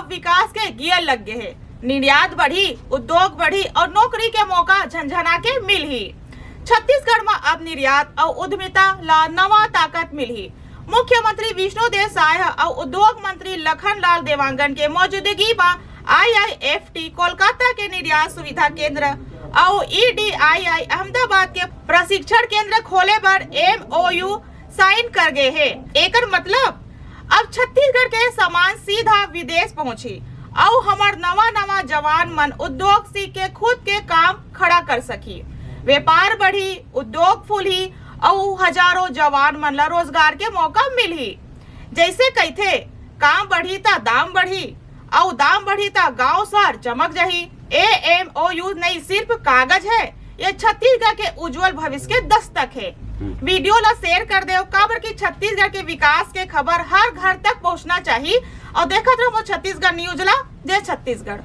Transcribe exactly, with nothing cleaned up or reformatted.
विकास के गियर लग गे हे। निर्यात बढ़ी, उद्योग बढ़ी अउ नौकरी के मौका झनझना के मिलही। छत्तीसगढ़ म अब निर्यात अउ उद्यमिता ला नवा ताकत मिलही। मुख्यमंत्री विष्णुदेव साय ह अउ उद्योग मंत्री लखन लाल देवांगन के मौजूदगी म आईआईएफटी कोलकाता के निर्यात सुविधा केंद्र अउ ईडीआईआई अहमदाबाद के प्रशिक्षण केंद्र खोले बर एमओयू साइन कर गे हे। एकर मतलब अब छत्तीसगढ़ के सामान सीधा विदेश पहुंचही अउ हमर नवा नवा जवान मन उद्योग सीख के खुद के काम खड़ा कर सकही। व्यापार बढ़ी, उद्योग फूलही अउ हजारों जवान मन ला रोजगार के मौका मिलही। जैसे कहिथे, काम बढ़ी त दाम बढ़ी, अउ दाम बढ़ी त गांव शहर चमक जाही। ए एमओयू नई सिर्फ कागज है, ये छत्तीसगढ़ के उज्जवल भविष्य के दस्तक है। वीडियो ला शेयर कर देव, काबर कि छत्तीसगढ़ के विकास के खबर हर घर तक पहुंचना चाहिए। अउ देखत रहो छत्तीसगढ़ न्यूज ला। जय छत्तीसगढ़।